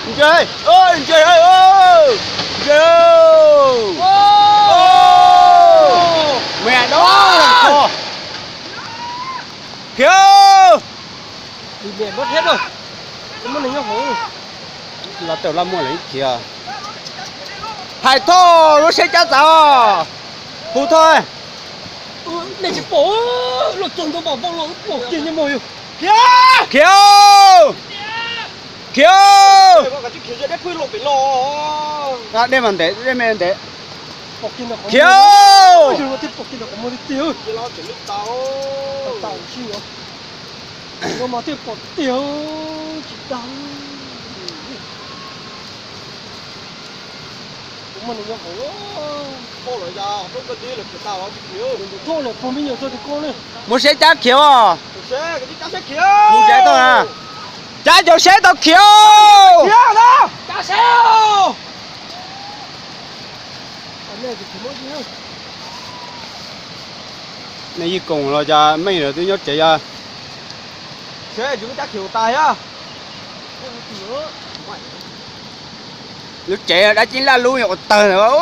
Ntsia, ntsia, ntsia, ntsia. Mẹ đó. Khiav. Los tau laj muaj lawm ib khiav. Hais thoj lub seb cab txav. Hu thoj. Khiav. Khiav. Dej mas ntev, dej me ntev. Khiav. Mus saib cab khiav os. Mus saib tau na. Cab caum saib tau khiav. Nej yij koom los cas meej lawm twb nyob tsev yog. Lub tsev dab tsi laj lub nyuam qhuav tawg, rhiab zoj.